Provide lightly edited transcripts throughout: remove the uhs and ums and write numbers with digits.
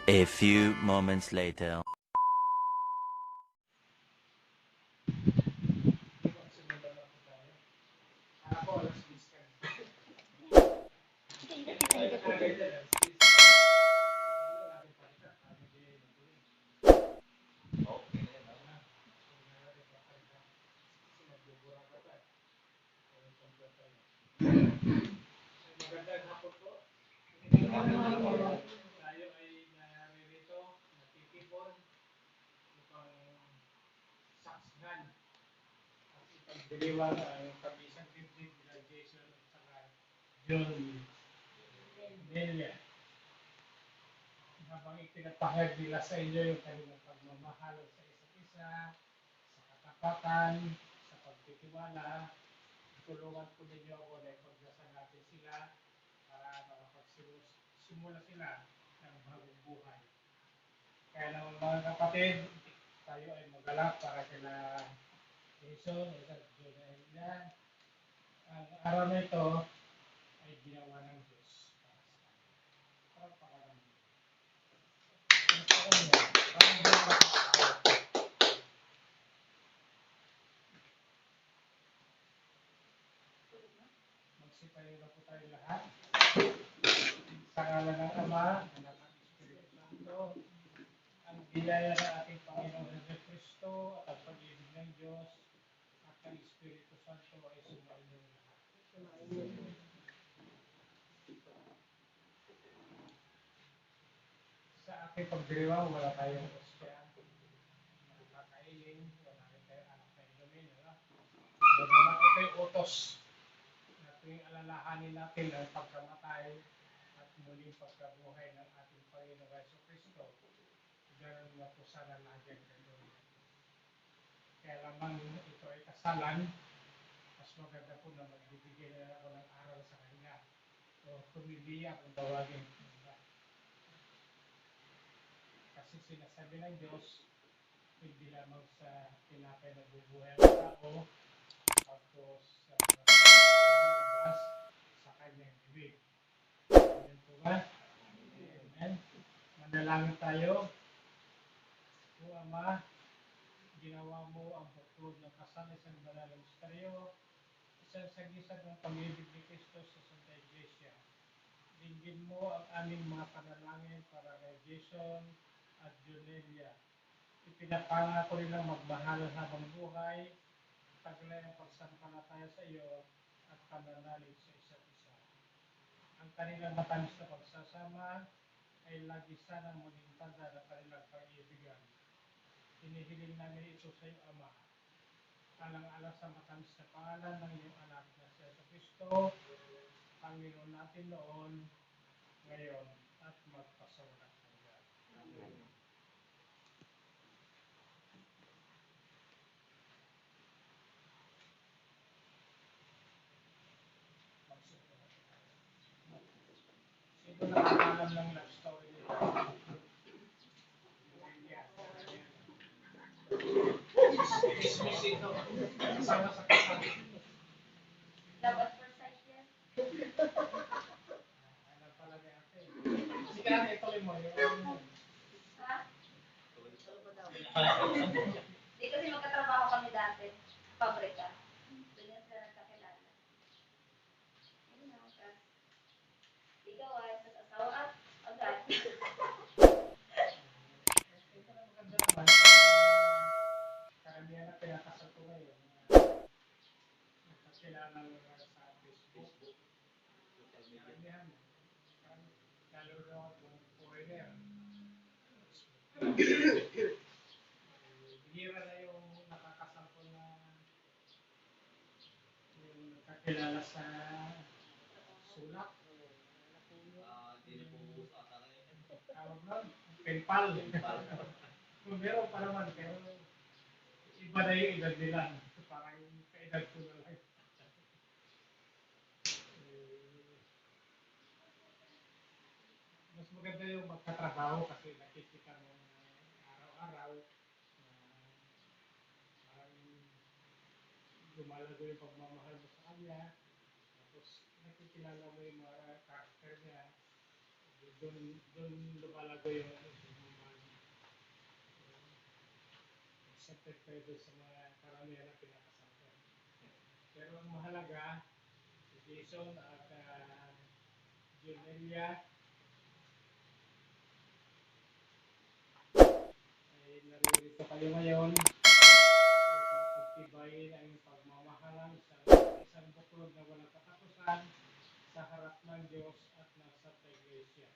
A few moments later. Magandang hapon po. Tayo ay naririto, nakikipon upang saksihan at ipagdiriwang ang kabisang dibdib nila Jason at saka John Nelia. Habang ipinapahayag nila sa inyo yung kanilang pagmamahal sa isa't isa, sa katapatan, sa pagtitiwala, tulungan po ninyo ako na ipagdasal natin sila para makapagsimula sila ng bagong buhay. Kaya naman mga kapatid, tayo ay magalak para kina Jason at Jonah. Ang araw na ito ay ginawa ng Diyos para sa kanila. Magsitayo na po tayo lahat. Sa ngalan ng Ama, Anak at Espiritu Santo, ang biyaya ng ating Panginoong Jesucristo at ang pag-ibig ng Diyos at ng Espiritu Santo ay sumainyo lahat. Sa ating pagdiriwang, wala tayong ostya, nakakainin, wala rin tayong anak na inumin. Bagamat ito'y utos na tuwing alalahanin natin ang pagkamatay at muling pagkabuhay ng ating Panginoong Jesucristo, ganun na po sana lagi ang gagawin. Kaya lamang ito ay kasalan, mas maganda po na magbibigay na ako ng aral sa kanya o tumiliya kung tawagin. Kasi sinasabi ng Diyos, hindi lamang sa tinapay na bubuhay ang tao, tapos sa mga lumalabas sa kanyang bibig. Amen po ba? Amen. Manalangin tayo. O Ama, ginawa mo ang bukod ng kasal isang banal ng misteryo, isang sagisag ng pag-ibig ni Cristo sa Santa Iglesia. Dinggin mo ang aming mga panalangin para kay Jason at Junelia. Ipinapangako nilang magmahalan habang buhay, taglay ang pagsampalataya sa iyo at pananalig sa isa't isa. Ang kanilang matamis na pagsasama ay lagi sanang maging tanda ng kanilang pag-ibigan. Hinihiling namin ito sa iyo, Ama, alang-alang sa matamis na pangalan ng iyong anak na si Jesucristo, Panginoon natin noon, ngayon, at magpasawalang hanggan. Amen. Sino nakakalam ng love story nila? Dismiss ito. Kasama sa kasama. Love at first sight yan. Alam pala ni ate. Sige ate, ituloy mo. Ha? Di kasi magkatrabaho kami dati. Pabrika. Doon yan sila nagkakilala. Ayun na, tas ikaw ay sa asawa at agad. Ito na maganda naman. Karamihan na pinakasal ko ngayon. Nagkakilala sa Facebook. Karamihan. Lalo na kung foreigner. Bihira na yung nakakasal ko na yung nakakilala sa sulat. Tawag nun? penpal. Kung meron pa naman, pero iba na yung edad nila. Parang kaedad ko na lang. Mas maganda yung magkatrabaho kasi nakikita mo araw-araw na parang lumalago yung pagmamahal mo sa kanya. Tapos nakikilala mo yung mga karakter niya. Doon lumalago yung pagmamahal mo. Accepted kayo doon sa mga karamihan na pinakasal ko. Pero ang mahalaga, si Jason at Junelia ay naririto kayo ngayon upang pagtibayin ang pagmamahalan sa isang buklod na walang katapusan sa harap ng Diyos at ng Santa Iglesia.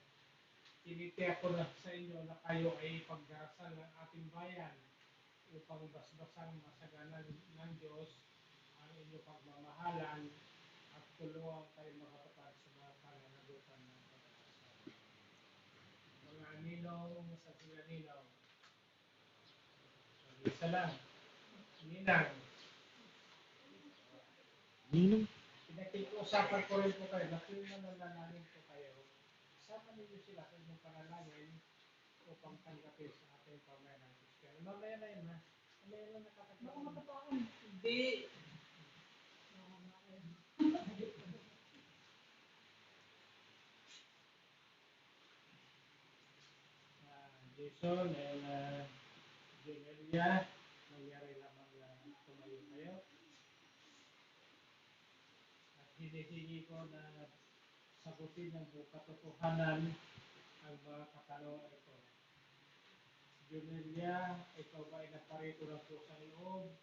Tinitiyak ko na sa inyo na kayo ay pagdarasal ng ating bayan upang basbasang masaganan ng Diyos ang inyong pagmamahalan at tulungan kayo makatupad sa mga pananagutan ng pag-aasawa. Mga ninong sa sila ninong, isa lang, ninang, Ninong. pinag-usapan ko rin po kayo, na tuwing mananalangin po kayo, sama ninyo sila sa inyong panalangin upang tanggapin sa ating pamayanan Kristiyano. Mamaya na yun, ha? Mamaya na nakakatawa. Hindi. Jason and Junelia, nangyari lamang na tumayo kayo. At hinihingi ko na sagutin ng buong katotohanan ang mga katanungan ito. Junelia, ikaw ba ay naparito ng pusang loob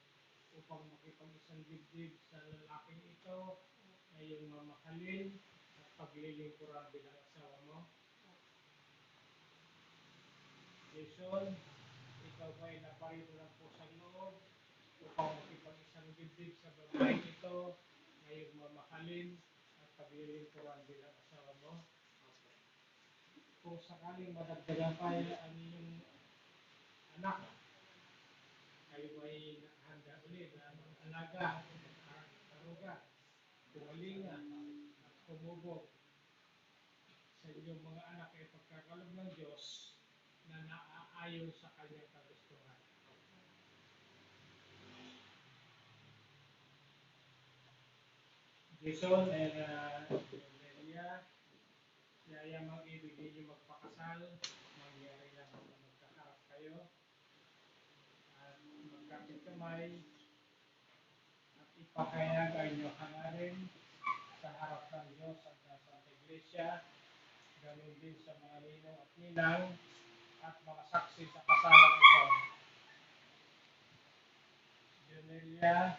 upang makipag-isang dibdib sa lalaking ito na iyong mamahalin at paglilingkuran bilang asawa mo? Jason, ikaw ba ay naparito ng pusang loob upang makipag-isang dibdib sa babaeng ito na iyong mamahalin at paglilingkuran bilang asawa mo? Kung sakaling madagdagan pa ang inyong anak, kayo ba ay nakahanda ulit na mag-alaga, karuga, kumalinga, at kumubog sa inyong mga anak ay pagkakalob ng Diyos na naaayon sa kanyang kagustuhan. Jason and Nelia, yayamang ibig ninyo magpakasal, mangyari lang na magkaharap kayo at magkapit kamay at ipahayag ang inyong hangarin sa harap ng Diyos at ng Santa Iglesia, ganun din sa mga ninong at ninang at mga saksi sa kasalan ito. Junelia,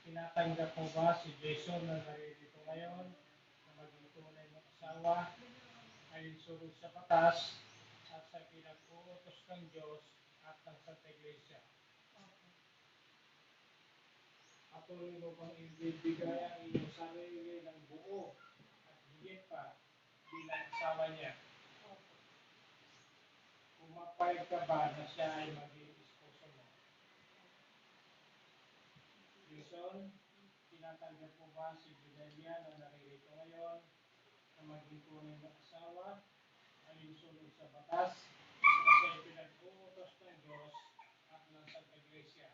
tinatanggap mo ba si Jason na naririto ngayon na maging tunay mong asawa alinsunod sa batas at sa pinag-uutos ng Diyos at ng Santa Iglesia? Patuloy mo bang ibibigay ang iyong sarili ng buo at higit pa bilang asawa niya? Pumapayag ka ba na siya ay maging esposo mo? Jason, tinatanggap mo ba si Junelia na naririto ngayon na maging tunay na asawa alinsunod sa batas at sa ipinag-uutos ng Diyos at ng Santa Iglesia?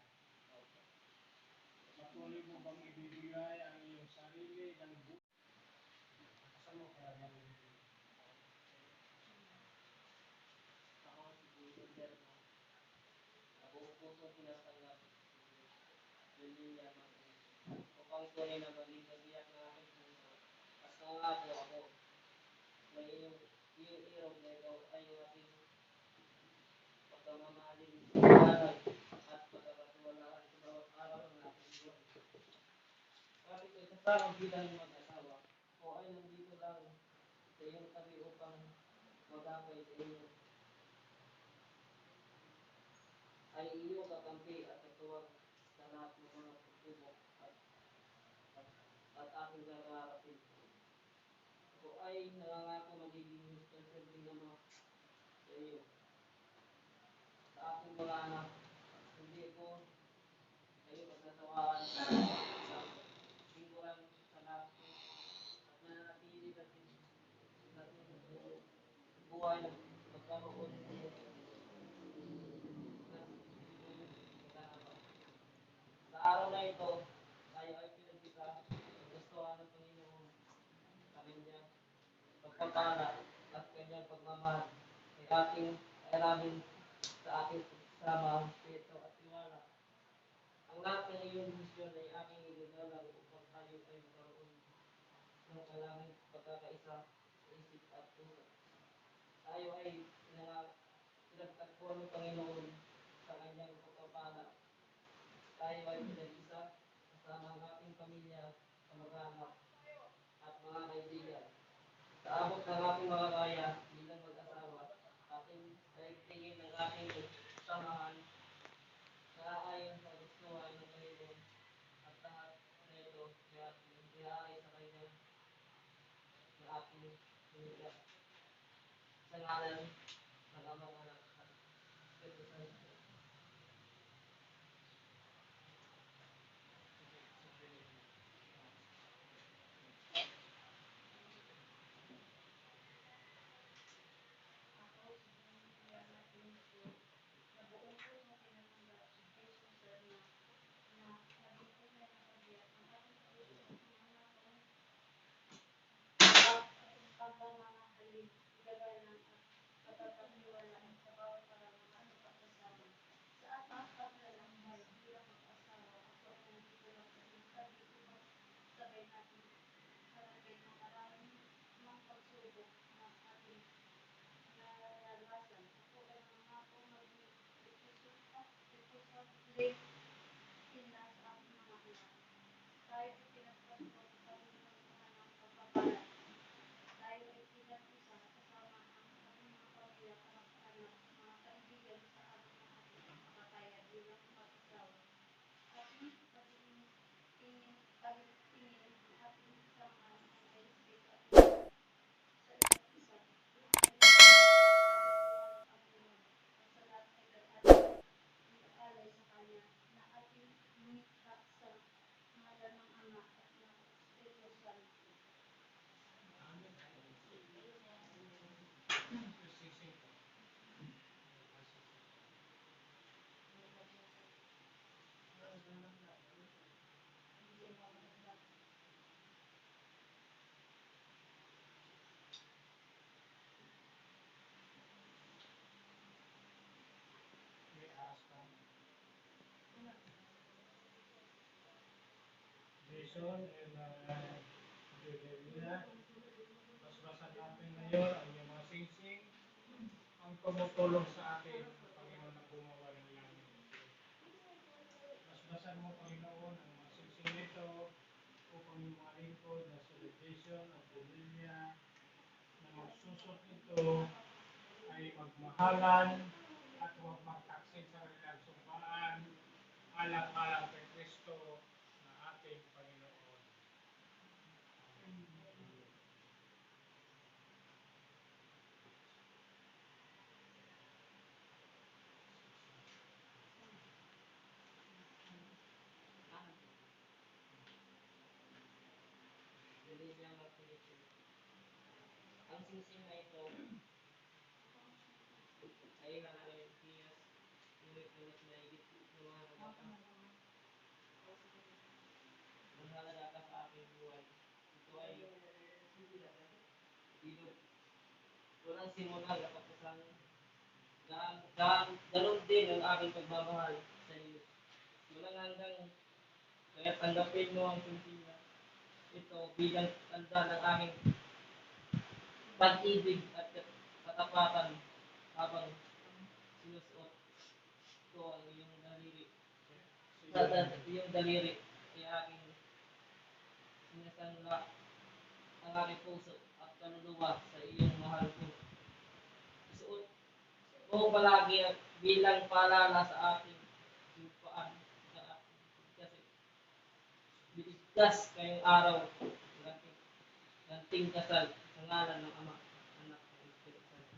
Patuloy mo bang ibibigay ang iyong sarili ng buo? Saan mo kaya naririto? Ako si Jason Derma. Buong puso tinatanggap yung linya upang tunay na maging katiyak ng aking puso. At nangako ako na iyong irog na ikaw ay yung aking pagkamamahalin, pag-aaral at pagkakatiwalaan sa bawat araw ng aking buhay. Kapit ko isasama bilang mag-asawa, ako ay nandito lang sa iyong tabi upang magakay sa inyo. Ay iyong kakampi at katuwang sa lahat ng mga pagsubok at aking kakaharapin. Ako ay nangangako magiging hustong serving ama sa iyo katuwaan sa lingkuran sa lahat po. At nananatili natin yung buhay ng pagkaroon ng Diyos. Ito yung pagkakataon. Sa araw na ito, tayo ay pinagkita ng gustuhan ng Panginoon sa kanyang pagpapala at kanyang pagmamahal ay ating kairamin sa ating pagsama, respeto at tiwala. Ang lahat ng iyong misyon ay aking igagalang upang tayo ay magkaroon ng kalangit pagkakaisa sa isip at puso. Tayo ay pinagtakbo ng Panginoon sa kanyang pagpapala. Tayo ay pinag-isa kasama ang ating pamilya, kamag-anak at mga kaibigan. Sa abot ng ating makakaya bilang mag-asawa, ating daigdigin ng ating samahan na ayon sa gustuhan ng Panginoon at lahat na ito ay ating ihaalay sa kanyang na ating pamilya. Sa ngalan ng Amang Anak at Espiritu Santo. Ako, sinunod natin ito, na buong puso tinatanggap si Jesus Sir na maging tunay na kabiyak ng ating puso, mga pagmamahalin, gagalang at pagpapaniwalaan sa bawat karamdaman at pagkasama. Sa ating paglalakbay bilang mag-asawa, ako ay nandito lang sa sinasabi upang sabay natin harapin ang maraming mga pagsubok na ating nararanasan. Ako ay nangangako maging responsabling ina sa aking mga anak. Tayo ay pinagtatpo ng Panginoon sa kanyang pagpapala. Tayo ay pinag-isa kasama ang ating mga pamilya, kamag-anak, mga kaibigan sa abot ng ating makakaya bilang mag-asawa. Ating pag-iingin ang ating samahan ay may respeto at tiwala sa isa't isa. Ang kagustuhan ng Panginoon at sa lahat ay iaalay sa Kanya na ating lumikha sa ngalan ng Ama at ng Espiritu Santo. Sising ko. May ahas pa. Jason and Judelina, basbasan natin ngayon ang iyong mga singsing, ang tumutulong sa atin, ang Panginoon na gumawa ng langit. Basbasan mo, Panginoon, ang mga singsing nito upang yung mga lingkod na sila Jason at Judelia na magsusot nito ay magmahalan at huwag magtaksin sa kanilang sumpaan alang-alang kay Kristo na ating Panginoon. Judelia Martinez. Ang singsing na ito ay halalay Pilipinas, ngunit na mas mahigit na mahalaga ka. Mahalaga ka sa aking buhay. Ito ay ilog. Walang simulan at katapusan. Ganon din ang aking pagmamahal sa iyo. Walang hanggang kaya tanggapin mo ang singsing na ito bilang tanda ng aking pag-ibig at katapatan habang sinusuot ko ang iyong daliri. Sa iyong daliri ay aking sinasangla ang aking puso at kaluluwa sa iyong mahal ko. Isuot mo palagi bilang paalala sa aking sipaan sa aking kasi biligtas kayong araw ganting kasal sa ngalan ng Ama, Anak, at Espiritu Santo.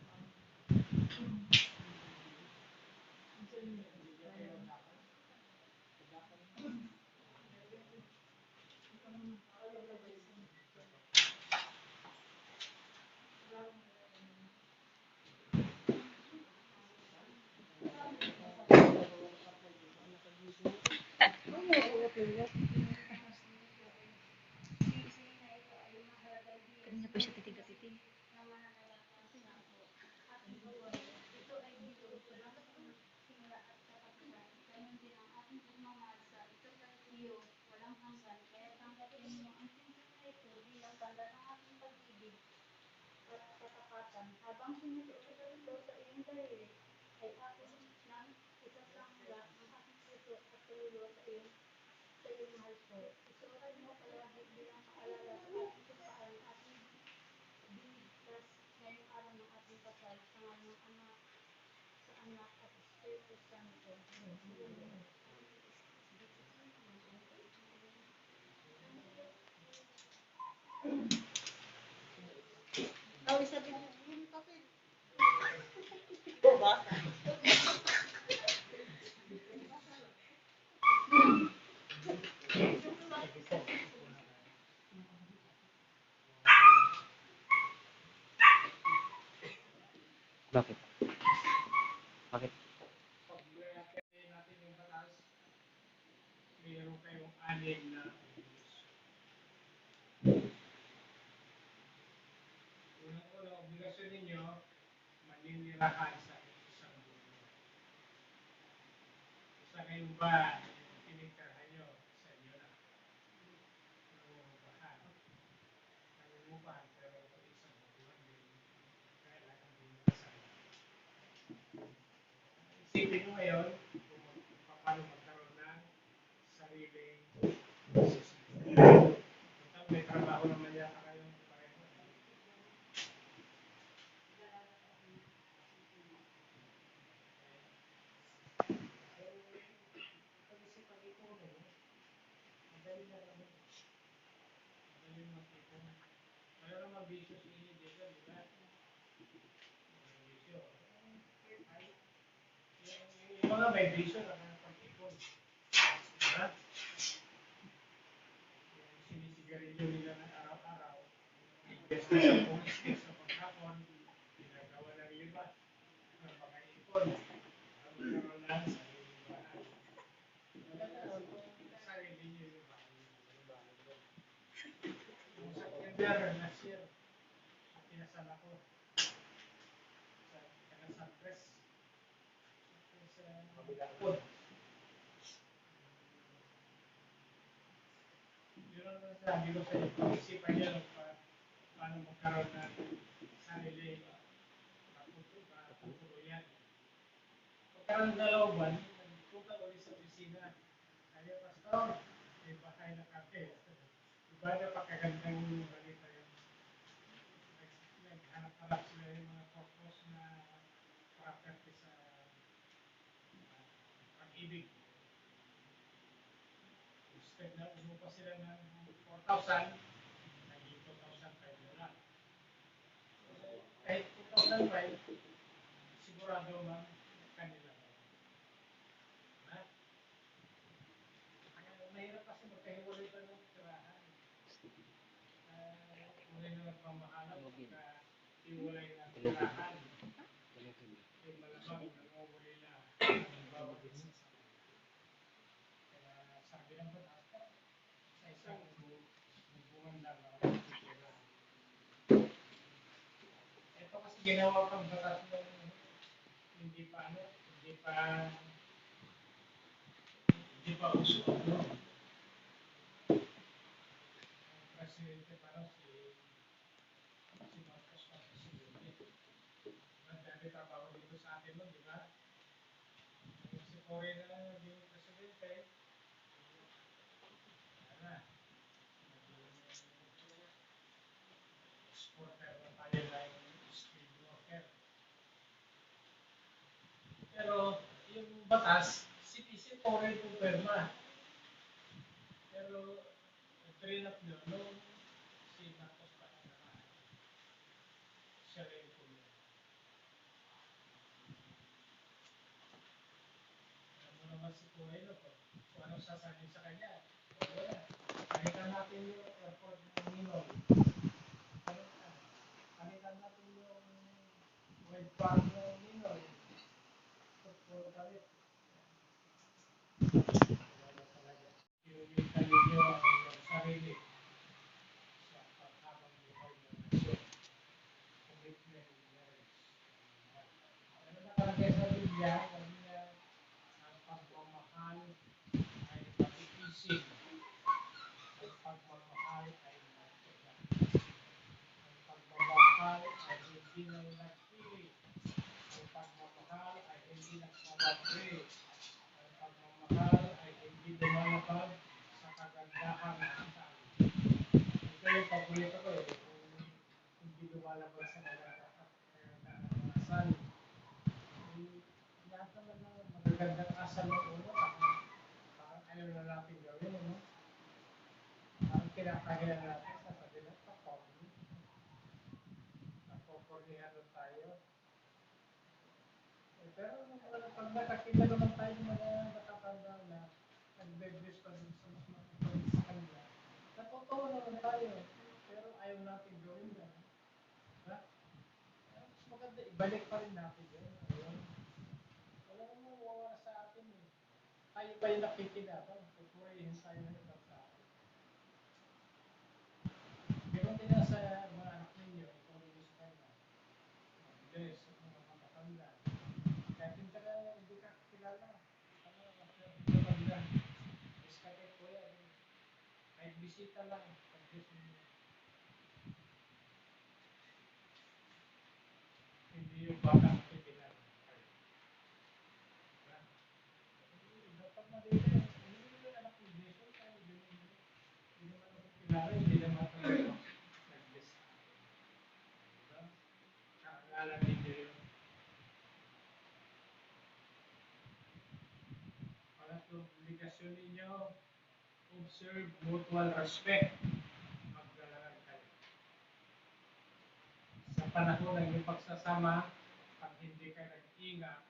Sinisin na ito ay mahalagang diyan Kanina pa siya titiga-titig. na mananalangin na ako. Ating buwan, ito ay bilog ng himla at katapusan. Ganon din ang ating pagmamahal sa iyo, walang hanggan. Kaya tanggapin mo ang timpla na ito bilang tanda ng ating pag-ibig at katapatan. Habang sinusuot ito sa iyong daliri, ay akin nang isasangla ang aking puso at kaluluwa sa iyong mahal ko. Isuot mo palagi bilang paalala sa atin kung paano ating binigkas ngayong araw ng ating kasal sa ngalan ng Ama, sa Anak at Espiritu Santo. Oh, sabi mo, yung papel. Bakit? Bakit? Pag natin yung batas, mayroon kayong anim na obligasyon. Unang-unang obligasyon ninyo, maninirahan sa isang mundo. Isa kayong ba, tinitirahan nyo sa inyo na nangungupahan. Nangungupahan, pero kung isang buwan din, kailangan din kasama. Isipin mo ngayon kung paano magkaroon ng sariling sustento. Total, may trabaho naman yata kayong pareho. Pag-isipan ito, madali na lang. Madali mag-ipon. Wala naman bisyo sa inyo dito, di ba? May bisyo. Yung mga may bisyo na pag-ipon. Di ba? Sinisigarilyo nila ng araw-araw. Invest na sa pumistik sa paghapon. Ginagawa ng lima. Ng mga ipon. Magkaroon ng sariling bahay. Maganda kung sarili niyo yung bahay. Yung September last year, pinasal ako sa Canasandres. Sa Pod. Yun ang sabi ko sa inyo, pag-isipan niyo paano magkaroon ng sarili mapupuluyan. Pagkaroon ng 2 buwan, nagpunta ulit sa opisina. Kaya, Pastor, may bahay na kape. Iba na pagkagandang balita yung naghanap-hanap sila yung mga purpose na property sa pag-ibig. Instead na umupa sila ng 4,000, naging 2,500 na lang. Kahit 2,500, sigurado man kanila. Ha? Mahirap kasi magkahiwalay pa ng tirahan. Tunay na nagmamahalan pagka hiwalay ng tirahan. Yung malamang nangawali na ang bawat isa sa kanila. Kaya sabi ng batas, sa isang hubungan lang ang titira. Ito kasi ginawa pang batas ng hindi pa uso. No? Ang presidente parang si Marcos pa presidente. Nagdami trabaho dito sa atin nun, di ba? Si Cory na naging presidente, na, exporter na tayo ng skilled worker. Pero yung batas, si Cory puperma. Pero trinap nyo, nung si Marcos pa naman, siya rin pumirma. Alam mo naman si Cory, no? Kung anong sasabihin sa kanya, wala. Palitan natin yung airport ng Ninoy. Palitan natin yung Wade Park ng Ninoy. Puro palit. Wala talaga. niya, sabi niya, ang pagmamahal ay pag-iisip. Ang pagmamahal ay matyaga. Ang pagmamahal ay hindi nagpili. Ang pagmamahal ay hindi nagmamagri. Ang pagmamahal ay hindi lumalabag sa kagandahan ng tao. Ito yung paborito ko eh. Kung hindi lumalabag sa kagandahan ng asal. Lahat naman ng magagandang asal ng ulo, parang ayaw na natin gawin, no? Parang kinakahiya natin sa kanila, napopornihan na tayo. Pero pag nakakita naman tayo ng mga matatanda na nagbe-bless pa dun sa mas makakapagod sa kanila, natutuwa naman tayo. Pero ayaw natin gawin yan. Diba? Mas maganda, ibalik pa rin natin yun. Ayun. Wala namang mawawala sa atin eh. Tayo pa yung nakikinabang. Pupurihin tayo ng ibang tao. Ganoon din sa mga anak ninyo, ikaw rin sa kanila. Mag-bless sa mga matatanda. Kahit hindi ka kilala. Ano, matatanda. Bless ka kay kuya. Kahit bisita lang. Pag-bless mo. Hindi yung baka nakikinabang. Dapat malilay. Hindi yung anak ni Jesus. Hindi naman ako kilala. Hindi naman ako nag-bless. Diba? Kaalala ninyo yun. Pangatlong obligasyon ninyo, observe mutual respect. Magdalaran kayo. Sa panahon ng iyong pagsasama, pag hindi kayo nag-ingat,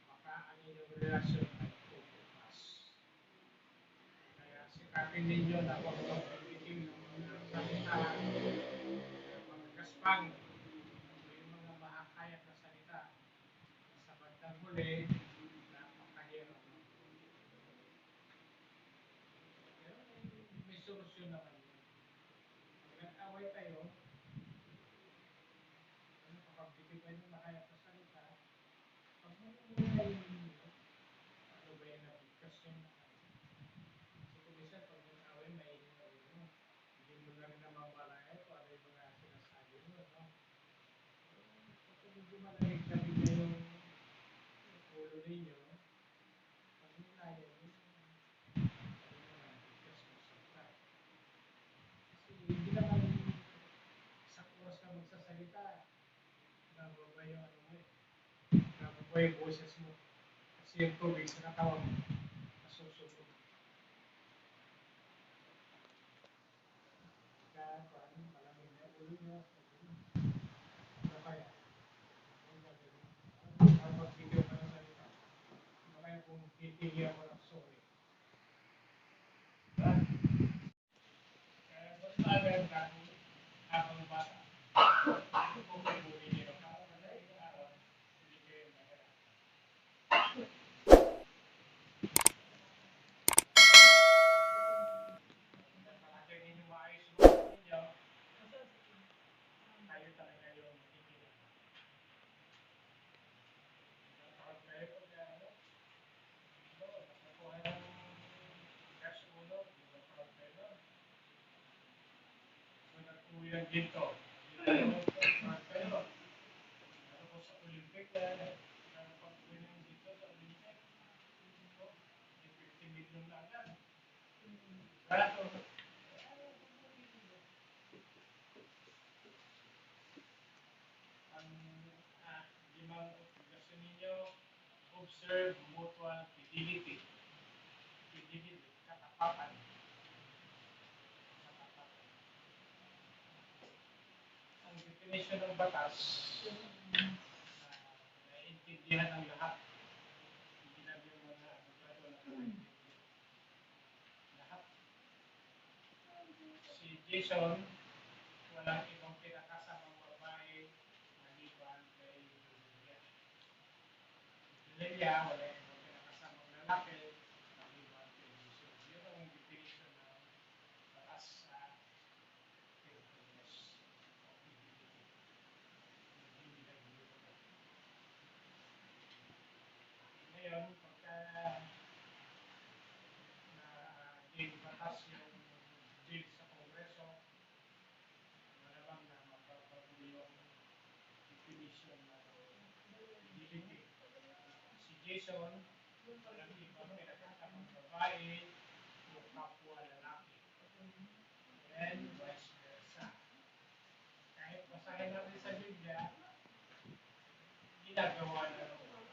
baka ang inyong relasyon ay pupupas. Kaya sikapin ninyo na huwag magbibiting ng mga salita, mga gaspang, o yung mga mahahayag na salita. Sa bandang huli, napakahirap. Pero may solusyon naman yun. Pag nag-away kayo, kapag-bitin kayo ng mahayag na salita, pag nangyayari ninyo, ano ba yung nabigkas yun? Kasi kung minsan, pag nag-away, maingin na ulo. Hindi mo na rin namamalayan kung ano yung mga sinasabi mo, no? Kapag medyo malamig-lamig na yung ulo ninyo, pag nilayan yun, kasi hindi naman isang oras ka magsasalita, nababa yung ano mo eh, nababa yung boses mo. Kasi yung tubig sa katawan mo, nasusunog. Kaya malamig na ulo nyo, ano kaya? Kapag video ka ng salita, ano kaya kung titigil ako ng sorry? Diba? Kaya mas maganda kung habang bata, kung may buhay nyo, para madaling araw, hindi kayo mahirap. Palagi ninyo maayos yung ulo ninyo, tayo talaga yung makikinig. Kapag kayo nakuha ng cash ulo, proud kayo. So, nag-uwi ang ginto. Proud kayo. Ano po sa Olympic, pag-uwi ng ginto sa Olympic, may 50 million na agad. Kaya ang limang obligasyon ninyo, observe mutual fidelity. Fidelity, katapatan. Katapatan. Ang definition ng batas, naiintindihan ng lahat. Hindi lang yung mga abogado na naiintindihan. Lahat. Si Jason, walang ibang pinakasamang babae maliban kay Julia. Julia, wala ibang pinakasamang lalaki maliban kay Jason. Yun ang definition ng batas sa faithfulness o fidelity. Hindi nagbibilang. Ngayon, pagka naging batas yung bill sa Kongreso, malamang na mababago yung definition ng dignity. Si Jason, walang ibang pinagkatamang babae o kapwa lalaki. And vice versa. Kahit basahin natin sa Biblia, ginagawa na ng mga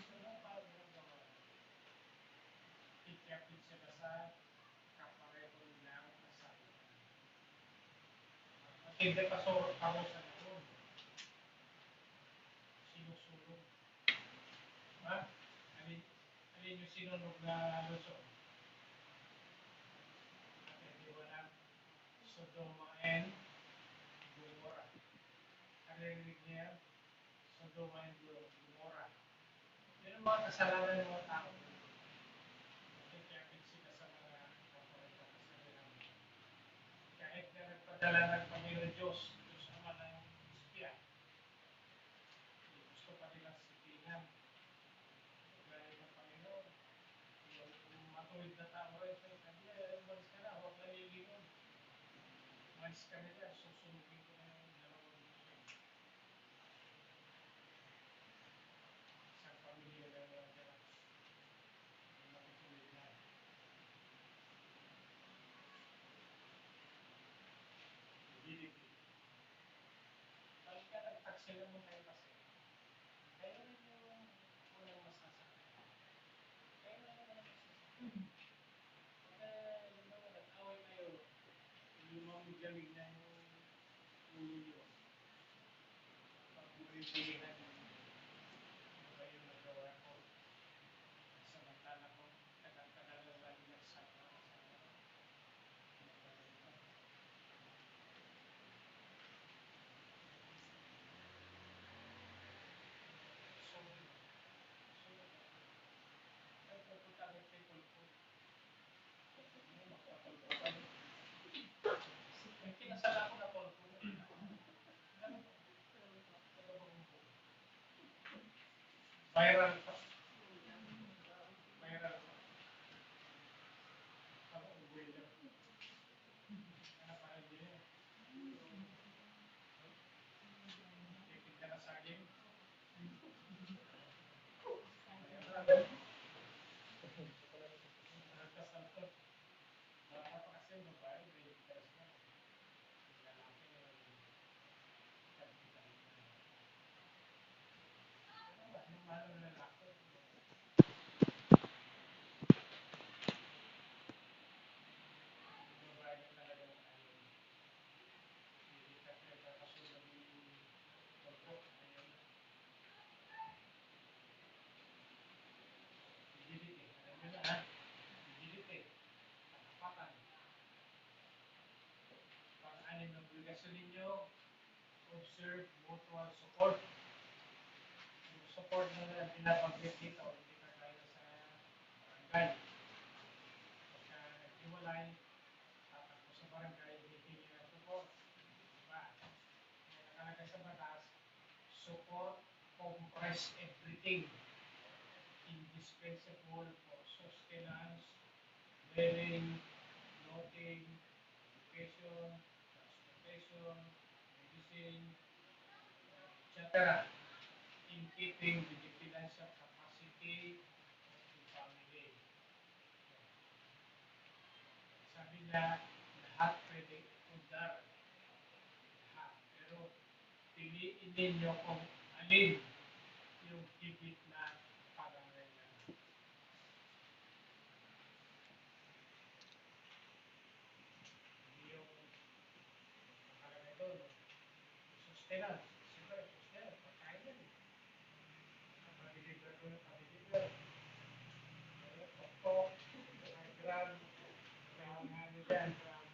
ginagawa na. Ikapit sila sa kapareho nilang asawa. At hindi pa parusa na doon. Sinusulong. Diba? Alin yung sinunog na Luzon? At hindi walang Sodoma and Gomorrah. Narinig niya yan? Sodoma and Gomorrah. Yun ang mga kasalanan ng mga tao. Nakikipit sila sa mga kapareho sa kanilang. Kahit na nagpadala ng Panginoon Diyos sa mga ng espiya, gusto pa nilang sipinan. Gaya ng Panginoon, yung matuwid na tao rin sa kanila, umalis ka na, huwag nalilingon. Umalis ka na dyan, susunugin ko na yung dalawang misyon. Isang pamilya na mga dyan, yung matutuloy na. Gilipin. Balik ka nagtaksi naman tayo kasi. Kaya rin yung unang masasakit. Kaya rin yung unang masasakit. Pagka, nag-away kayo, lumamig-lamig na yung ulo nyo. Pag muli-mulihan, ano ba yung nagawa ko? Samantala ko, tagal-tagal na lang nagsama. Ano ba na ito? So, ay pupunta rin kay Tulfo. Ano, magpatulfo. May kinasala ko na Tulfo. Ano ba? Taga-Bagumbo. Viral pa. Viral pa. Ako, uwi lang. Ano pa rin din yun? Tipid ka na saging. Viral. Saltas-saltas. Baka pa kasi yung babae, may interest na. Yung lalaki, kapitan na. Ano ba? Yung mahal ng lalaki. Yung babae na talaga ng ayaw. Hindi ka pinagkakasunod ni Tulfo. Ayaw na. Rigidity. Alam nyo na ha? Rigidity. Katapatan. Pang-anim na obligasyon ninyo, observe mutual support. Yung support na binabanggit dito, hindi ka kaya sa barangay. Pagka naghiwalay, tatakbo sa barangay, hihingi ng support. Diba? May nakalagay sa batas, support compress everything indispensable for sustenance, dwelling, clothing, education, transportation, medicine, etc. in keeping with the financial capacity of the family. Sabi niya, lahat pwede undar. Lahat. Pero piliin ninyo kung alin yung higit na pangangailangan. Hindi yung nakalagay doon. Sustenance. Siyempre, sustenance. Pagkain yan. Pag-deliver ko na pag-deliver. Pokpok, gram, gram, ano dyan, gram.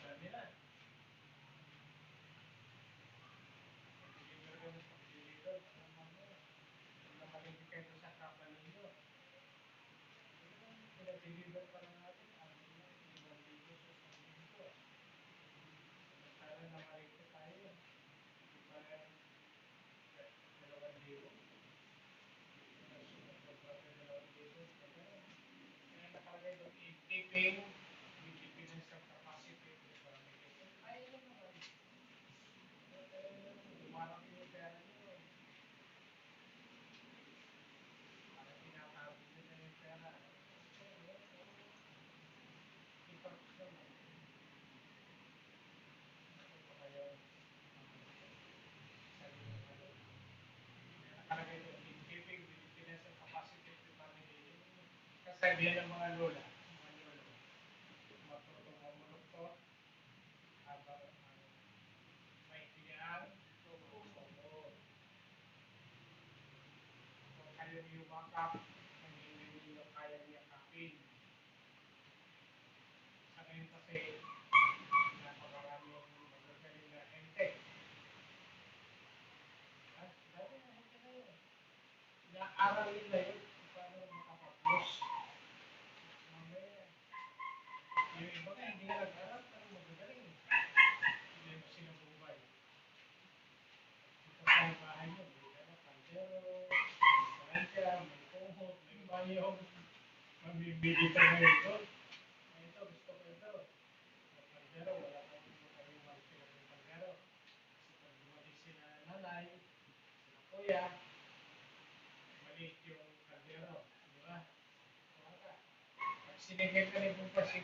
Sabi na. Pag-deliver ko na pag-deliver. Kung nakalindi kayo sa kapal ninyo, pinag-deliver pa lang natin, ano na, 5,000 sa isang linggo. Samantala nakalindi tayo. Di ba 2,000? Dumarating yung pera nyo. Parang tinatago nyo na yung pera. Ipapos naman. Ano ba kayo? Sabi ng ano, nakalagay doon, in keeping with the financial capacity of the family. Yung kasabihan ng mga lola, mga lolo, matutong mamuluktot habang ang may hinaan, tumusunod. Kung kayong yumakap, ang hindi ninyo kayang yakapin. Sa ngayon kasi, napakaraming magagaling na ente. Ha? Dami na ente na yun. Inaaral nila yun kung paano makapag-plus. Mamaya, yung iba nga hindi nga nag-aral, pero magagaling. Hindi mo sinubuhay. Ito sa bahay nyo, may kaldero, may plancha, may kumot, may bayong, mamibili ka ngayon doon. Ito, gusto ko ito. May kaldero, wala kang kayong malipilap ng kaldero. Kasi pag dumating sila nanay, sila kuya, maliit yung kaldero. Di ba? Kuha ka. Pag sinigay ka rin kung pa 50